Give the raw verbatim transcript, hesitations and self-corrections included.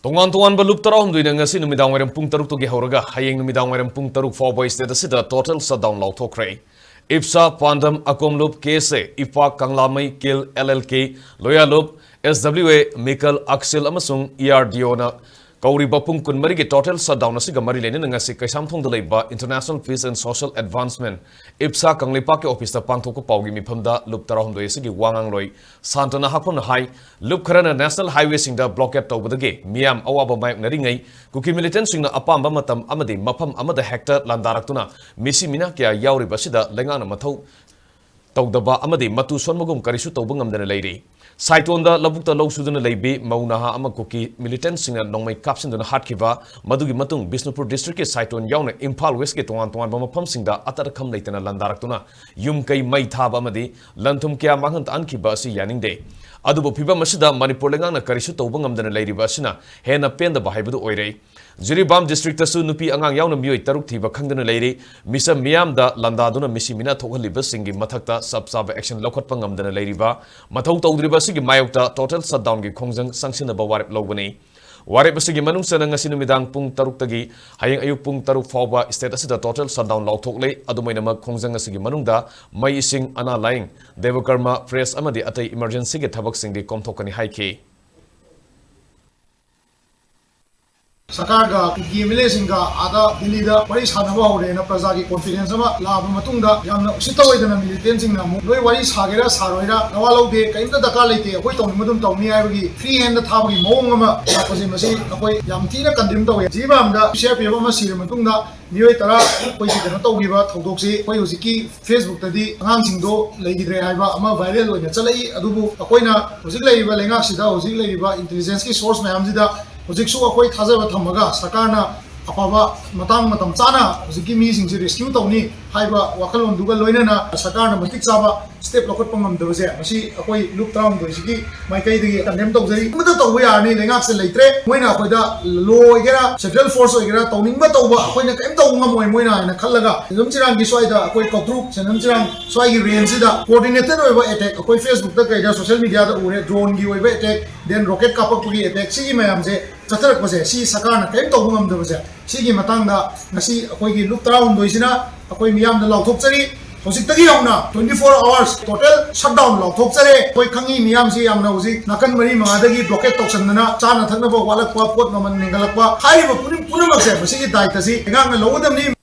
ꯇꯣꯉꯥꯟ ꯇꯣꯉꯥꯟꯕ ꯂꯨꯞ ꯇꯔꯥꯍꯨꯝꯗꯣꯏꯅ ꯉꯁꯤ ꯅꯨꯃꯤꯗꯥꯡ ꯋꯥꯏꯔꯝ ꯄꯨꯡ ꯇꯔꯨꯛꯇꯒꯤ ꯍꯧꯔꯒ ꯍꯌꯦꯡ ꯅꯨꯃꯤꯗꯥꯡ ꯋꯥꯏꯔꯝ ꯄꯨꯡ ꯇꯔꯨꯛ ꯐꯥꯎꯕ state ꯑꯁꯤꯗ total shutdown ꯂꯥꯎꯊꯣꯛꯈ꯭ꯔꯦ꯫ ꯏꯞꯁꯥ, ꯄꯥꯟꯗꯝ, ꯑꯀꯣꯝ ꯂꯨꯞ, ꯀꯦ ꯑꯦꯁ ꯑꯦ, ꯏꯄꯥꯛ, ꯀꯪꯂꯥꯃꯩ, ꯀꯤꯜ, ꯑꯦꯜ ꯑꯦꯜ ꯀꯦ, ꯂꯣꯌꯥꯂꯨꯞ, ꯑꯦꯁ ꯗꯕ꯭ꯂ꯭ꯌꯨ ꯑꯦ, ꯃꯤꯀꯜ, ꯑꯛꯁꯤꯜ ꯑꯃꯁꯨꯡ ꯏ ꯑꯥꯔ ꯗꯤ ꯑꯣꯅ ꯀꯧꯔꯤꯕ ꯄꯨꯡ ꯀꯨꯟꯃꯔꯤꯒꯤ total shutdown ꯑꯁꯤꯒ ꯃꯔꯤ ꯂꯩꯅꯅ ꯉꯁꯤ ꯀꯩꯁꯥꯝꯊꯣꯡꯗ ꯂꯩꯕ International Peace and Social Advancement, ꯏꯞꯁꯥ, ꯀꯪꯂꯩꯄꯥꯛꯀꯤ officeꯇ ꯄꯥꯡꯊꯣꯛꯄ ꯄꯥꯎꯒꯤ ꯃꯤꯐꯝꯗ ꯂꯨꯞ ꯇꯔꯥꯍꯨꯝꯗꯣꯏ ꯑꯁꯤꯒꯤ ꯋꯥ ꯉꯥꯡꯂꯣꯏ ꯁꯥꯟꯇꯅ ꯍꯥꯛꯐꯝꯅ ꯍꯥꯏ, ꯂꯨꯞ ꯈꯔꯅ national highwayꯁꯤꯡꯗ blockade ꯇꯧꯕꯗꯒꯤ ꯃꯤꯌꯥꯝ ꯑꯋꯥꯕ ꯃꯥꯌꯣꯛꯅꯔꯤꯉꯩ, ꯀꯨꯀꯤ militantꯁꯤꯡꯅ ꯑꯄꯥꯝꯕ ꯃꯇꯝ ꯑꯃꯗꯤ ꯃꯐꯝ ꯑꯃꯗ ꯍꯦꯛꯇ ꯂꯥꯟꯗꯥꯔꯛꯇꯨꯅ ꯃꯤꯁꯤ ꯃꯤꯅꯥ ꯀꯌꯥ ꯌꯥꯎꯔꯤꯕ ꯑꯁꯤꯗ ꯂꯩꯉꯥꯛꯅ ꯃꯊꯧ ꯇꯧꯗꯕ ꯑꯃꯗꯤ ꯃꯇꯨ ꯁꯣꯟꯕꯒꯨꯝ ꯀꯔꯤꯁꯨ ꯇꯧꯕ ꯉꯝꯗꯅ ꯂꯩꯔꯤ꯫ ꯁꯥꯏꯇꯣꯟꯗ ꯂꯧꯕꯨꯛꯇ ꯂꯧ ꯁꯨꯗꯨꯅ ꯂꯩꯕꯤ ꯃꯧ ꯅꯍꯥ ꯑꯃ ꯀꯨꯀꯤ militantꯁꯤꯡꯅ ꯅꯣꯡꯃꯩ ꯀꯥꯞꯁꯤꯟꯗꯨꯅ ꯍꯥꯠꯈꯤꯕ, ꯃꯗꯨꯒꯤ ꯃꯇꯨꯡ ꯕꯤꯁꯅꯨꯄꯨꯔ districtꯀꯤ ꯁꯥꯏꯇꯣꯟ ꯌꯥꯎꯅ ꯏꯝꯐꯥꯜ Westꯀꯤ ꯇꯣꯉꯥꯟ ꯇꯣꯉꯥꯟꯕ ꯃꯐꯝꯁꯤꯡꯗ ꯑꯇꯠ ꯑꯈꯝ ꯂꯩꯇꯅ ꯂꯥꯟꯗꯥꯔꯛꯇꯨꯅ ꯌꯨꯝ ꯀꯩ ꯃꯩ ꯊꯥꯕ ꯑꯃꯗꯤ ꯂꯟ ꯊꯨꯝ ꯀꯌꯥ ꯃꯥꯡꯍꯟ ꯇꯥꯛꯍꯟꯈꯤꯕ ꯑꯁꯤ ꯌꯥꯅꯤꯡꯗꯦ꯫ ꯑꯗꯨꯕꯨ ꯐꯤꯚꯝ ꯑꯁꯤꯗ ꯃꯅꯤꯄꯨꯔ ꯂꯩꯉꯥꯛꯅ ꯀꯔꯤꯁꯨ ꯇꯧꯕ ꯉꯝꯗꯅ ꯂꯩꯔꯤꯕ ꯑꯁꯤꯅ ꯍꯦꯟꯅ ꯄꯦꯟꯗꯕ ꯍꯥꯏꯕꯗꯨ ꯑꯣꯏꯔꯦ꯫ ꯖꯤꯔꯤꯕꯥꯝ districtꯇꯁꯨ ꯅꯨꯄꯤ ꯑꯉꯥꯡ ꯌꯥꯎꯅ ꯃꯤꯑꯣꯏ ꯇꯔꯨꯛ ꯊꯤꯕ ꯈꯪꯗꯅ ꯂꯩꯔꯤ꯫ ꯃꯤꯆꯝ ꯃꯤꯌꯥꯝꯗ ꯂꯥꯟꯗꯥꯗꯨꯅ ꯃꯤꯁꯤ ꯃꯤꯅꯥ ꯊꯣꯛꯍꯜꯂꯤꯕꯁꯤꯡꯒꯤ ꯃꯊꯛꯇ ꯆꯞ ꯆꯥꯕ action ꯂꯧꯈꯠꯄ ꯉꯝꯗꯅ ꯂꯩꯔꯤꯕ, ꯃꯊꯧ ꯇꯧꯗ꯭ꯔꯤꯕ ꯑꯁꯤꯒꯤ ꯃꯥꯌꯣꯛꯇ total shutdownꯒꯤ ꯈꯣꯡꯖꯪ ꯆꯪꯁꯤꯟꯅꯕ ꯋꯥꯔꯦꯞ ꯂꯧꯕꯅꯤ꯫ ꯋꯥꯔꯦꯞ ꯑꯁꯤꯒꯤ ꯃꯅꯨꯡ ꯆꯟꯅ ꯉꯁꯤ ꯅꯨꯃꯤꯗꯥꯡ ꯄꯨꯡ ꯇꯔꯨꯛꯇꯒꯤ ꯍꯌꯦꯡ ꯑꯌꯨꯛ ꯄꯨꯡ ꯇꯔꯨꯛ ꯐꯥꯎꯕ state ꯑꯁꯤꯗ total shutdown ꯂꯥꯎꯊꯣꯛꯂꯦ꯫ ꯑꯗꯨꯝ ꯑꯣꯏꯅꯃꯛ, ꯈꯣꯡꯖꯪ ꯑꯁꯤꯒꯤ ꯃꯅꯨꯡꯗ ꯃꯩ, ꯏꯁꯤꯡ, ꯑꯅꯥ ꯂꯥꯌꯦꯡ, ꯗꯦꯕꯀꯔꯃ, press ꯑꯃꯗꯤ ꯑꯇꯩ emergencyꯒꯤ ꯊꯕꯛꯁꯤꯡꯗꯤ ꯀꯣꯝꯊꯣꯛꯀꯅꯤ ꯍꯥꯏꯈꯤ꯫ ꯁꯔꯀꯥꯔꯒ ꯀꯨꯀꯤ ꯑꯦꯝ ꯑꯦꯜ ꯑꯦꯁꯤꯡꯒ ꯑꯥꯗ ꯗꯤꯜꯂꯤꯗ ꯋꯥꯔꯤ ꯁꯥꯟꯅꯕ ꯍꯧꯔꯦꯅ ꯄ꯭ꯔꯖꯥꯒꯤ confidence ꯑꯃ ꯂꯥꯛꯑꯕ ꯃꯇꯨꯡꯗ, ꯌꯥꯝꯅ ꯎꯁꯤꯠꯇ ꯑꯣꯏꯗꯅ militantꯁꯤꯡꯅ ꯑꯃꯨꯛ ꯅꯣꯏ ꯋꯥꯔꯤ ꯁꯥꯒꯦꯔꯥ ꯁꯥꯔꯣꯏꯔꯥ ꯅꯋꯥ ꯂꯧꯗꯦ, ꯀꯔꯤꯝꯇ ꯗꯔꯀꯥꯔ ꯂꯩꯇꯦ, ꯑꯩꯈꯣꯏ ꯇꯧꯅꯤꯡꯕ ꯑꯗꯨꯝ ꯇꯧꯅꯤ ꯍꯥꯏꯕꯒꯤ free handꯗ ꯊꯥꯕꯒꯤ ꯃꯑꯣꯡ ꯑꯃ ꯂꯥꯛꯄꯁꯦ, ꯃꯁꯤ ꯑꯩꯈꯣꯏ ꯌꯥꯝ ꯊꯤꯅ condemn ꯇꯧꯋꯦ꯫ ꯖꯤꯔꯤꯕꯥꯝꯗ ꯁꯤ ꯑꯥꯔ ꯄꯤ ꯑꯦꯐ ꯑꯃ ꯁꯤꯔ ꯃꯇꯨꯡꯗ ꯃꯤꯑꯣꯏ ꯇꯔꯥ ꯑꯩꯈꯣꯏꯒꯤ ꯀꯩꯅꯣ ꯇꯧꯈꯤꯕ ꯊꯧꯗꯣꯛꯁꯤ ꯑꯩꯈꯣꯏ ꯍꯧꯖꯤꯛꯀꯤ Facebookꯇꯗꯤ ꯑꯉꯥꯡꯁꯤꯡꯗꯣ ꯂꯩꯈꯤꯗ꯭ꯔꯦ ꯍꯥꯏꯕ ꯑꯃ viral ꯑꯣꯏꯅ ꯆꯠꯂꯛꯏ꯫ ꯑꯗꯨꯕꯨ ꯑꯩꯈꯣꯏꯅ ꯍꯧꯖꯤꯛ ꯂꯩꯔꯤꯕ ꯂꯩꯉꯥꯛꯁꯤꯗ, ꯍꯧꯖꯤꯛ ꯂꯩꯔꯤꯕ intelligenceꯀꯤ source ꯃꯌꯥꯝꯁꯤꯗ ꯍꯧꯖꯤꯛꯁꯨ ꯑꯩꯈꯣꯏ ꯊꯥꯖꯕ ꯊꯝꯃꯒ ꯁꯔꯀꯥꯔꯅ ꯑꯐꯕ ꯃꯇꯥꯡ ꯃꯇꯝ ꯆꯥꯅ ꯍꯧꯖꯤꯛꯀꯤ ꯃꯤꯁꯤꯡꯁꯤ rescue ꯇꯧꯅꯤ ꯍꯥꯏꯕ ꯋꯥꯈꯜꯂꯣꯟꯗꯨꯒ ꯂꯣꯏꯅꯅ ꯁꯔꯀꯥꯔꯅ ꯃꯇꯤꯛ ꯆꯥꯕ ꯁ꯭ꯇꯦꯞ ꯂꯧꯈꯠꯄ ꯉꯝꯗꯕꯁꯦ, ꯃꯁꯤ ꯑꯩꯈꯣꯏ ꯂꯨꯞ ꯇꯔꯥꯍꯨꯝꯗꯣꯏꯁꯤꯒꯤ ꯃꯥꯏꯀꯩꯗꯒꯤ ꯀꯟꯗꯦꯝ ꯇꯧꯖꯔꯤ꯫ ꯑꯃꯠꯇ ꯇꯧꯕ ꯌꯥꯔꯅꯤ, ꯂꯩꯉꯥꯛꯁꯦ ꯂꯩꯇ꯭ꯔꯦ꯫ ꯃꯣꯏꯅ ꯑꯩꯈꯣꯏꯗ, ꯂꯣ ꯑꯣꯏꯒꯦꯔꯥ, ꯁꯦꯟꯇ꯭ꯔꯦꯜ ꯐꯣꯔꯁ ꯑꯣꯏꯒꯦꯔꯥ, ꯇꯧꯅꯤꯡꯕ ꯇꯧꯕ, ꯑꯩꯈꯣꯏꯅ ꯀꯔꯤꯝ ꯇꯧꯕ ꯉꯝꯃꯣꯏ ꯃꯣꯏꯅ ꯍꯥꯏꯅ ꯈꯜꯂꯒ, ꯁꯦꯟꯖꯝ ꯆꯤꯔꯥꯡꯒꯤ ꯁ꯭ꯋꯥꯏꯗ, ꯑꯩꯈꯣꯏ ꯀꯧꯇ꯭ꯔꯨꯛ ꯁꯦꯟꯖꯝ ꯆꯤꯔꯥꯡ ꯁ꯭ꯋꯥꯏꯒꯤ ꯔꯦꯟꯖꯁꯤꯗ ꯀꯣꯑꯣꯔꯗꯤꯅꯦꯇꯦꯠ ꯑꯣꯏꯕ ꯑꯦꯇꯦꯛ, ꯑꯩꯈꯣꯏ ꯐꯦꯁꯕꯨꯛꯇ ꯀꯩꯗ ꯁꯣꯁꯤꯌꯦꯜ ꯃꯤꯗꯤꯌꯥꯗ ꯎꯔꯦ, ꯗ꯭ꯔꯣꯟꯒꯤ ꯑꯣꯏꯕ ꯑꯦꯇꯦꯛ, ꯗꯦꯟ ꯔꯣꯀꯦꯠ ꯀꯥꯞꯄꯛꯄꯒꯤ ꯑꯦꯇꯦꯛ, ꯁꯤꯒꯤ ꯃꯌꯥꯝꯁꯦ ꯆꯠꯊꯔꯛꯄꯁꯦ, ꯁꯤ ꯁꯔꯀꯥꯔꯅ ꯀꯔꯤꯝ ꯇꯧꯕ ꯉꯝꯗꯕꯁꯦ, ꯁꯤꯒꯤ ꯃꯇꯥꯡꯗ ꯉꯁꯤ ꯑꯩꯈꯣꯏꯒꯤ ꯂꯨꯞ ꯇꯔꯥꯍꯨꯝꯗꯣꯏꯁꯤꯅ ꯑꯩꯈꯣꯏ ꯃꯤꯌꯥꯝꯗ ꯂꯥꯎꯊꯣꯛꯆꯔꯤ꯫ ꯍꯧꯖꯤꯛꯇꯒꯤ ꯍꯧꯅ twenty four hours total shutdown ꯂꯥꯎꯊꯣꯛꯆꯔꯦ꯫ ꯑꯩꯈꯣꯏ ꯈꯪꯉꯤ, ꯃꯤꯌꯥꯝꯁꯤ ꯌꯥꯝꯅ ꯍꯧꯖꯤꯛ ꯅꯥꯀꯟ ꯃꯔꯤ ꯃꯉꯥꯗꯒꯤ ꯕ꯭ꯂꯣꯀꯦꯠ ꯇꯧꯁꯟꯗꯅ ꯆꯥꯅ ꯊꯛꯅꯕ ꯋꯥꯠꯂꯛꯄ, ꯄꯣꯠ ꯃꯃꯜ ꯍꯦꯟꯒꯠꯂꯛꯄ, ꯍꯥꯏꯔꯤꯕ ꯄꯨꯝꯅꯃꯛ-, ꯄꯨꯝꯅꯃꯛꯁꯦ, ꯃꯁꯤꯒꯤ ꯗꯥꯏꯇꯁꯤ ꯂꯩꯉꯥꯛꯅ ꯂꯧꯒꯗꯕꯅꯤ꯫